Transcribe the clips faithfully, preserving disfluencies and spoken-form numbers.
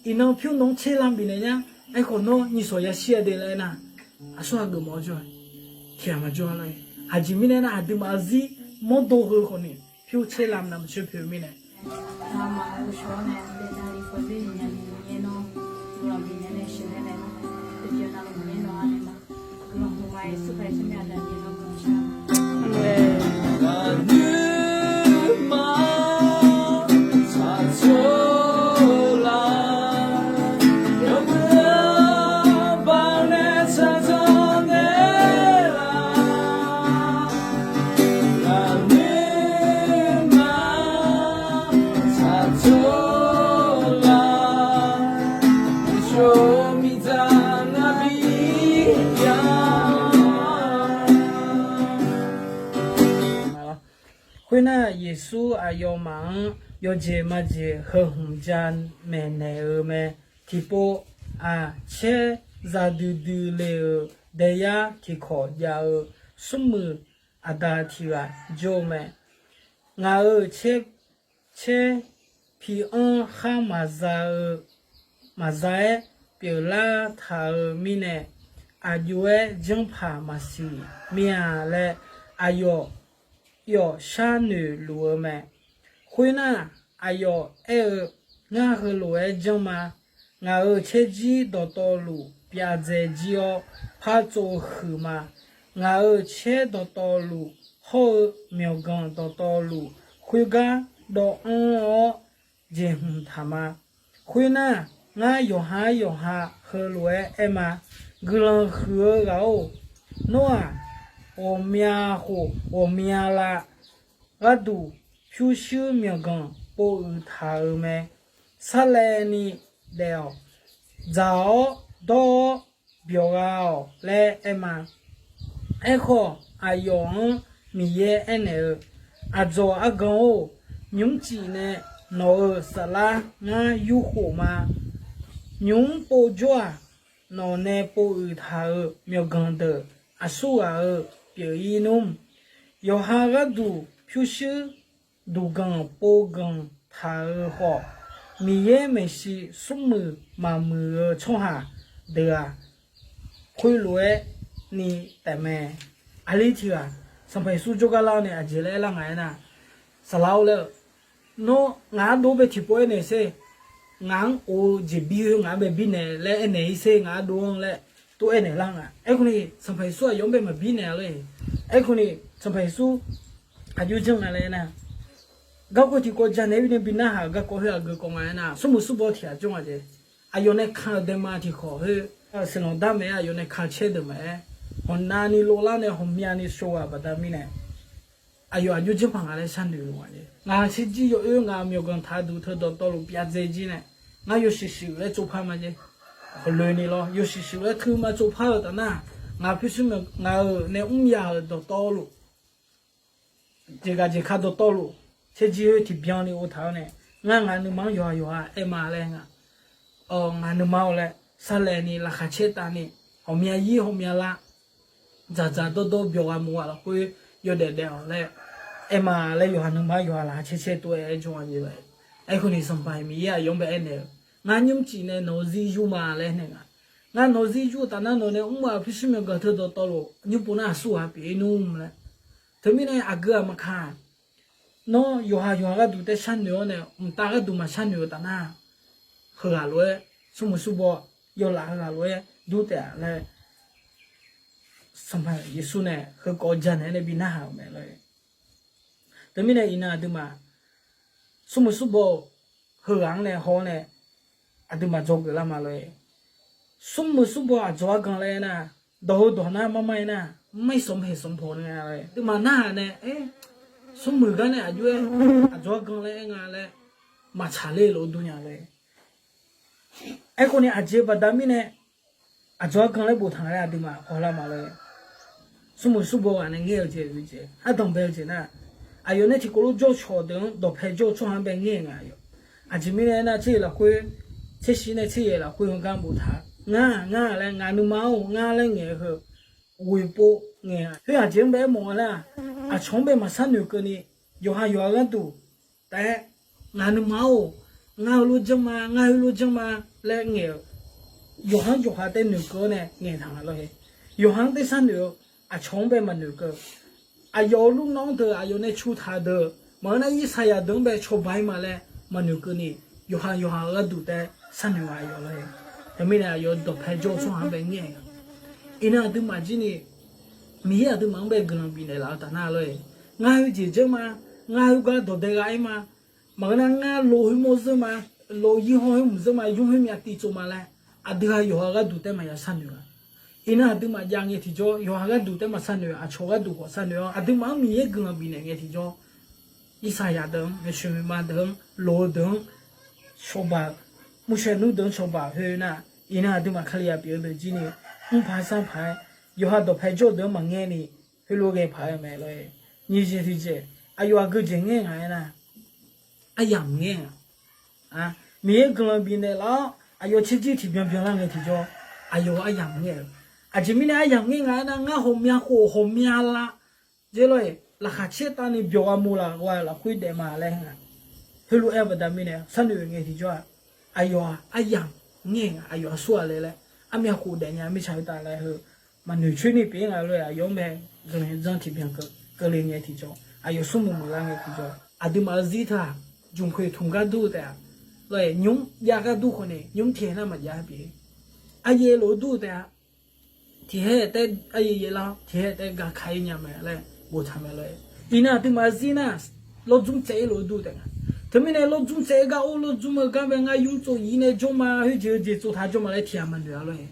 Iqnan pyur nawq-anr tser lam bifnaeq nya. Aerkhawf nawr nyiq shawq yashir-a de laer aernar, aqsur ghaq geufmawf-awr jawr-a. Tiqghaq maqjawr-a lor-e. Aqjeq mirnae aernar, aqduimaf-euq zir mawrdo heu khawf ni pyur tser lam navmaqtser poeq-eu mirnae, Khoernar, Yeqsur aqyawfmaf-anr yawjeq majeq heu hmq ja maeqnaeq-eu mae. Tiqpov-aq, caer za duidui le-euq daeyar tiqkawq jav-eu smrmuiq aqda tiq ghaq jawr-eu mae. Ngaq-euq caer pi-anr khar maqza-eu maqza-aer pyeuflar taq-euq mirnae, aqjox-aer janrpaq maqsiq mir-a laer aqyawf yawf sharnoeq luf-eu mae. Khoernar, aqyawf aer-eu, Ngar heulof-aer janr ma. Ngaq-euq caerjir dawqtawvluf pyavdzae jir-awr, par tsov huiq ma. Ngaq-euq caer dawqtawvluf hawr-eu myawqganq dawqtawvluf khoergar dawvanr-awr jeqhmq taq ma. Khoernar, ngar yawqha-aer yawqha heulof-aer aer ma. Guiqlanq huiq-eu ghaq-or, nawr-aq, ghawqmya khof ghawqmya lav gharduq pyurshuir myawqganq povuiq taq-euq mae. Sarlaevni daef-awq. Dzaq-awr dawr-awr byawq gha-awq laer aer ma. Aerkhawf, aqyawf-anr Miqyaer aernaeq-eu, Aqdzawq argan-or, nymrcif nae nawq-euq saflar ngar yurkhof ma. Nymq-mr povjawr-aq, nawq nae povuiq taq-euq myawqganq deuq aqsurghaq-euq pyeuf-ir nmr. Yawqha gharduq pyurshuir duqganq povganq taq-euq khawf, Miqyaer maeqshi smrmuiq maqmuiq-eu tsawrhaq deuq-aq, khoerlof-aer ni taefmae. Aqli tiq ghaq Sanqpaq Yeqsur jawrgar lar-awr nae aqjeq laer aerlar nga aernar, Saqlaq-or laer-eu, nawr ngaq ardov bae tiqpov aernaeq sher. Ngaq-anr of-eu jeqbir khoer ngaq-anr bae birnaeq laer aernaeq-ir sher, ngaq ardov-anr laer tov aernaeq lar nga. Aerkhawf ni Sanqpaq Yeqsur aqyawf-anr bae maqbir naeq-a lor-e. Aerkhawf ni Sanqpaq Yeqsur aqjox janr nga laer aernar, garkawv tiqkawv janaeq-aer nae bi narhaq-euq garkawv khoer aqgeu kawv nga aernar, smrmuiq smrbaw tiq ghaq jawr nga jeq. Aqyawf nae kan-euq daema tiqkhawq khoer, siqlanq dar maeq-aer aqyawf nae kan caer deuq maeq-aer, hawqnavni lovlar nae hawqmyani shov-aq baqda mirnae, aqyawf aqjox janr paq nga laer sharnoeq luf nga jeq. Ngaq caerjir yawoer ngaq myawqganq taqduq teu dawqtawvluf pyavdzae jir nae, ngar yawshuif shuif laer tsovpar ma jeq. Hawqloeni lawr, yawshuif shuif laer teuma tsovpar-eu taf nar, ngaq pyurshuir myawq ngaq-euq nae mrya-euq dawqtawvluf, jeqgaq jeqka dawqtawvluf, caerjir khoer tiqbyan ni ov taq-awr nae, ngar ngaq nuima-anr yawqha yawqha aer ma laer nga. Ngaq nuima-or laer sarlaevni laqkhaq caer tavni, hawqmya ir hawqmya lar, dzaqdzaq dawrdawr byawq ghaq muiq ghaq lafkhoer yawdaef daef-awq laer aer ma laer yawqha nuima-anr yawqha laqkhaq caer caer tov-aer aer jawr-a jeq lor-e. Aerkhawf ni Sanqpaq Miqyaer aqyawf-anr bae aernaeq-eu, Ngar nymrcif nae nawq-eu zir yur ma laer aernaeq nga. Ngar nawq-eu zir yur-eu taf nar nawq nae mr-eu pyurshuir myawqganq teu dawqtawvluf nymr pov nar aqsurghaq pyeuf-ir nmr laer. Teumirnae aqgeu-aq maqkaq, nawr yawqha yawqha gharduq taef sharnoeq-awr nae mqtav gharduq maqsharnoeq-eu taf nar, heughaq lof-aer smrmuiq smrbaw yawlaf heughaq lof-aer dur taef-a laer Sanqpaq Yeqsur nae heukawv janaeq-aer nae bi narhaq-euq mae lor-e. Teumirnae iqnan aqduimaf smrmuiq smrbaw-eu heughaq-anr nae haw-awr nae aqduimaf dzawgeuf lar ma lor-e. Smrmuiq smrbaw aqdzawq argan laer aernar, dawq heu dawq nar mar mar aernar, mar ir sanqpaq sanqpaq nae nga lor-e. Aqduimaf narhaq nae, smrmuiq gar nae aqjox-aer aqdzawq argan laer aer nga laer maqtsaq ler lof-aer dur nya lor-e. Aerkhawf ni aqjeq baqda mirnae aqdzawq argan laer boftaq nga laer aqduimaf hawlar ma lor-e. Smrmuiq smrbaw ghaq nae ngaer-eu jeq, ardanq bae-eu jeq nar, aqyawf nae tiqkawv lof jawr-eu cawq deuq-anr dawqpae jawr-eu tsawrhaq-anr bae ngaer-eu nga aqyawf. Aqjeq mirnae aernar, tser yaeq lafkhoer, tser shif nae tser yaeq lafkhoer heugar boftaq, ngar ngar laer ngaq nuima-or ngar laer ngaeq-eu heu ghoeq pov ngaeq-a. Khoer aqjeq-anr bae aermawf nga laer-aq, aqcawq-anr bae maqsharnoeq keuvni, yawqha yawqha gharduq taef-aer, ngaq nuima-or, ngar heulof janr ma, ngar heulof janr ma laer ngaeq-euq, yawqha-anr yawqha taef noeqkeuv-awr nae ngaeqtaq nga lor-e. Yawqha-anr taef sharnoeq-eu, aqcawq-anr bae maqnoeqkeuv. Aqyawf-euq lufnawv-anr deuq aqyawf nae cutaq-eu deuq maqngeur nar, irsaqyaq deuq-anr bae cawba-ir ma laer maqnoeqkeuv ni, yawqha yawqha-euq gharduq taef sharnoeq-eu aqyawf lor-e. Teumirnae aqyawf dawqpae jawr-eu tsawrhaq-anr bae ngaeq-a. Iqnan aqduimaf jir ni, Miqyaer aqduimaf-anr bae guiqlanq bifnaeq laf-eu taf nar lor-e. Ngar heujeq janr ma, ngar heugar dawqdae gha-ir ma, maqngeur nar ngar lov khoermawr zeur ma, lov yir hawr khoer mq zeur ma, ymr khoer myav tiv tsov ma laer, aqdui-aq yawqha gharduq taef maqya sharnoeq-a. Iqnan aqduimaf jav ngae tiqjawr, yawqha gharduq taef maqsharnoeq, aqcawq gharduq khawf sharnoeq-awr, aqduimaf-anr Miqyaer guiqlanq bifnaeq ngae tiqjawr, irsaqyaq deuq-anr, maeqshoeq maeqma deuq-anr, loq-eu deuq-anr cawba, mursaeq nmr deuq-anr cawba khoer nar, iqnan aqduimaf Kalizaq pyeuf-eu deuq jir ni, mrpaq sarpaq-aer, yawqha dawqpae jawr-eu deuq-anr maqngae ni, heulof ghae paq-aer mae lor-e. Nyiq jeq tiqjeq, aqyawf aqgeujeq ngaer nga-aer nar, aryamq ngaer nga. Miqyaer guiqlanq bifnaeq laf-awr aqyawf tserjir tiqbyan byanlar ngae tiqjawr, aqyawf aryamq ngaer-eu. Aqjeq mirnae aryamq ngaer nga-aer nar, ngar ghawqmya khof ghawqmya la, jer lor-e, laqkhaq caertavni byawq ghaq moq laf ghae-eu lafkhoer daef ma laer nga. Heulof-aer baqda mirnae sharnoeq ngae tiqjawr-aq, aqyawf-aq aryamq ngaer nga, aqyawf aqsur-aq le laer, armyav khof daefnya mirtsaq khoertav laer heu maqnoeq coer ni pyeuf nga lor-e. Aqyawf-anr bae guiqlanq zanr tiqbyan keuvle ngae tiqjawr, aqyawf smrmuiq muiqlar ngae tiqjawr, aqduimaf-eu zir teu-aq, jmq khoeq tmq gar dur-eu taef-a, lor-e, nymr jav gar dur khawf ni nymr tiq haer nar maqjav pyeuf. Aryaer lof-aer dur-eu taef-a, tiq haer taef-aer aryaer yaerlar-awr tiq haer taef-aer gaka-ir nya mae laer boftaq mae lor-e. Iqnan aqduimaf zir nar, lawrdzmr tsaev-ir lof-aer dur taef nga. Teumirnae lawrdzmr tsaev-ir gar or, lawrdzmr-eu gar bae ngar ymr tsov yir nae jawr ma, khoerjeq-eu jeq tsovtaq jawr ma laer tiq ghaq maqnoeq-a lor-e.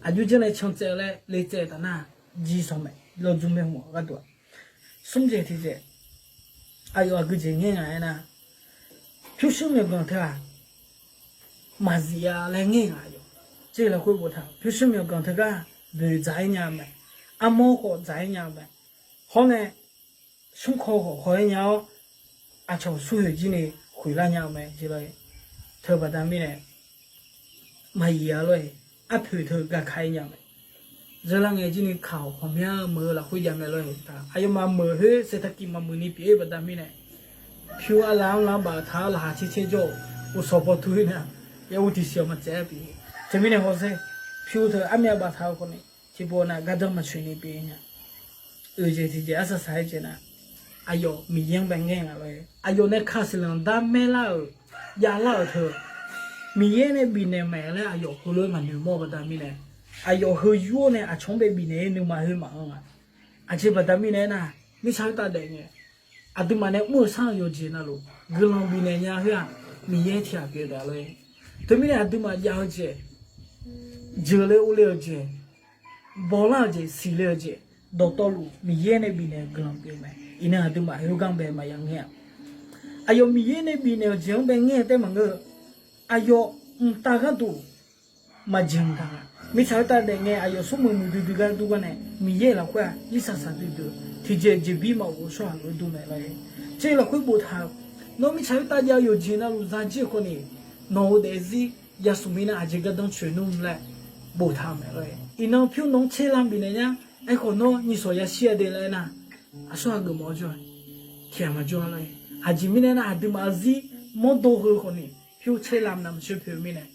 Aqjox janr nae can tsaev-eu laer le tsaev-eu taf nar, jir sanq mae, lawrdzmr bae hmq-eu gharduq-aq. Smr jeq tiqjeq, aqyawf aqgeujeq ngaer nga-aer nar, pyurshuir myawqganq teu-aq, maqzif-a laer ngaer nga aqyawf. Tser lafkhoer boftaq, pyurshuir myawqganq teugar boeq dzaq-ir nya-eu mae, armawr khawf dzaq-ir nya-eu mae. Hawr nae smrkaw khawf haw-aer nya-awr, aqcawq smrhoeq jir ni khoeqlar nya-eu mae jeq lor-e. Teubaqda mirnae maqzif-a lor-e, arpoeq teu gaka-ir nya mae. Dzeurlar ngae jir ni kaq-awq, ghawqmya-eu meuq-eu lafkhoer jav mae lor-e. Aqyawfmaf meuq khoer saeqtaqkiq maqmuiq ni pyeuf-ir baqda mirnae, pyur arla-anr lar baf-eu taq-awr laqkhaq caer caer jawr-euq uqshawq paw tur-ir nar, yaur tiqsiq-awq maqtsaev-aer pyeuf. Teumirnae hawsher, pyur teu armyav baftaq-eu khawf ni, tiqpov nav gardanr maqtsoeq ni pyeuf nya. Oeq jeq tiqjeq arsaq saq-aer jeq nar, aqyawf Miqyaer-anr bae ngaer nga lor-e. Aqyawf nae ka siqlanq dar maerlar-euq javlar-euq teu Miqyaer nae bifnaeq mae laer aqyawf heulof-aer maqnoeq mawr-eu baqda mirnae, aqyawf heu yur-awr nae aqcawq-anr bae bifnaeq-ir nuima khoer maqanr nga. Aqjeq baqda mirnae aernar, mirtsaq khoertav daef ngae, aqduimaf nae mr-eu sar-eu yawqjeq navluf guiqlanq bifnaeq nya khoer-aq, Miqyaer tiq ghaq pyeuf taef lor-e. Teumirnae aqduimaf jav-eu jeq, jeuqle urle-eu jeq, bawlar-eu jeq, siqle-eu jeq, dawqtawvluf Miqyaer nae bifnaeq-eu guiqlanq pyeuf mae. Iqnan aqduimaf khoergar-anr bae maqya ngaer-a. Aqyawf Miqyaer nae bifnaeq-euq jeq-anr bae ngaer-eu taef maqngeur-eu, aqyawf mqtav gharduq maqjeq mqtav nga. Mirtsaq khoertav daef ngae aqyawf smrmuiq muiqdui dui gar dur gar nae Miqyaer lafkhoer-aq irsaq saq duidui-eu tiqjeq jeqbir maqghof-eu tsawrhaq lof-aer dur mae lor-e. Tser lafkhoer boftaq-euq, nawr mirtsaq khoertav jav-eu yawqjeq navluf zajir-eu khawf ni, nawq-eu daefzir yasmq mir nar aqjeq gardanr tsoeq nmr laer boftaq-euq mae lor-e. Iqnan pyur nawq-anr tserlam bifnaeq nya. Aerkhawf nawr nyiqsawq yashir-a de laer aernar, aqsur ghaq geufmawf-awr jawr-a, tiq ghaq maqjawr-a lor-e. Aqjeq mirnae aernar, aqduimaf-eu zir mawrdo heu khawf ni pyur tserlam navmaqtser pyeuf-eu mirnae,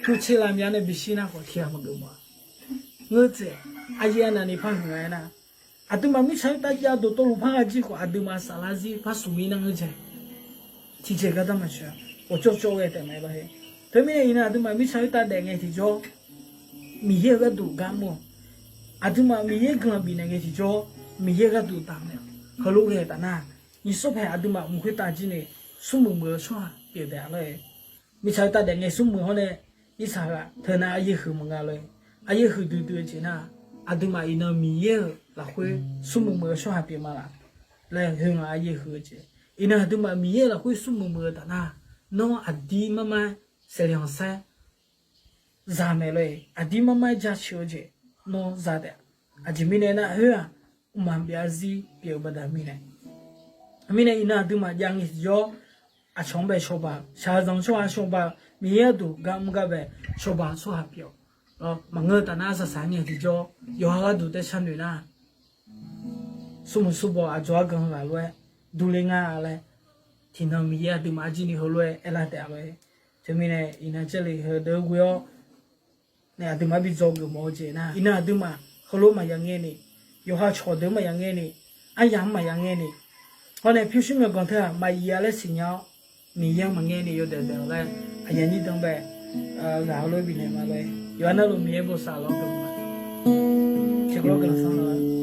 pyur tserlam ya nae bishir nar khawf tiq ghaq maqgeufmawf-a. Ngeur tsaeq, aqyuif aqnavni par huiq nga aernar, aqduimaf mirtsaq khoertav jav dawqtawvluf par gha jir khawf aqduimaf saflar zir par smq mir nar ngeur jae. Tiqjeq gardanr maqtsoeq-a, ghawqcawv cawv ghae taef mae lor-e. Teumirnae iqnan aqduimaf mirtsaq khoertav daef ngae tiqjawr, Miqyaer-eu gharduq gar mr-awq. Aqduimaf Miqyaer guiqlanq bifnaeq ngae tiqjawr, Miqyaer gharduq taq mae-awq. Heulof ghae taf nar, nyiq sawr paeq aqduimaf mq khoertav jir ni smrmuiq muiq-eu tsawrhaq pyeuf taef-a lor-e. Mirtsaq khoertav daef ngae smrmuiq hawr nae, irsaq ghaq teu nar aryaer huiq maqnga lor-e. Aryaer huiqdui dui-eu jeq nar, aqduimaf iqnan Miqyaer-euq lafkhoer smrmuiq muiq-eu tsawrhaq pyeuf ma laf laer heu nga aryaer huiq-eu jeq. Iqnan aqduimaf Miqyaer-euq lafkhoer smrmuiq muiq-eu taf nar, nawr aqdir mar mar saeqleq khanqsaer za mae lor-e. Aqdir mar mar-aer jaceuq-eu jeq nawr za taef-a. Aqjeq mirnae aernar, khoer-aq, mqmaq maqbyav zarzir pyeuf-eu baqda mirnae. Mirnae iqnan aqduimaf jav ngae tiqjawr, aqcawq-anr bae cawba-eu, shaqzanq tsawrhaq cawba-eu, Miqyaer gharduq gar mr gar bae cawba-eu tsawrhaq pyeuf-awq. Maqngeur-eu taf nar arsaq saq ngae tiqjawr, yawqha gharduq taef sharnoeq nar, smrmuiq smrbaw aqdzawq argan ghaq lof-aer durler nga laer, tiqnan Miqyaer aqduimaf arjir ni heulof-aer aerlar taef-a lor-e. Teumirnae iqnan Jarlif heudeuq ghoe-awr nae aqduimaf bi dzawgeuf mawf-eu jeq nar, iqnan aqduimaf heulof maqya ngae ni, yawqha cawqdeuq maqya ngae ni, aryamq-anr maqya ngae ni, hawr nae pyurshuir myawqganq teu-aq maqyif-a laer siqnya-awr, Miqyaer-anr maqngae ni yawdaef daef-awq laer aqyuif aqnyir deuq bae, ghaq heulof bifnaeq ma lof-aer yawqha navluf Miqyaer bosav lawr deuq ma. Tiqkawv guiqlanq sanr laf-a.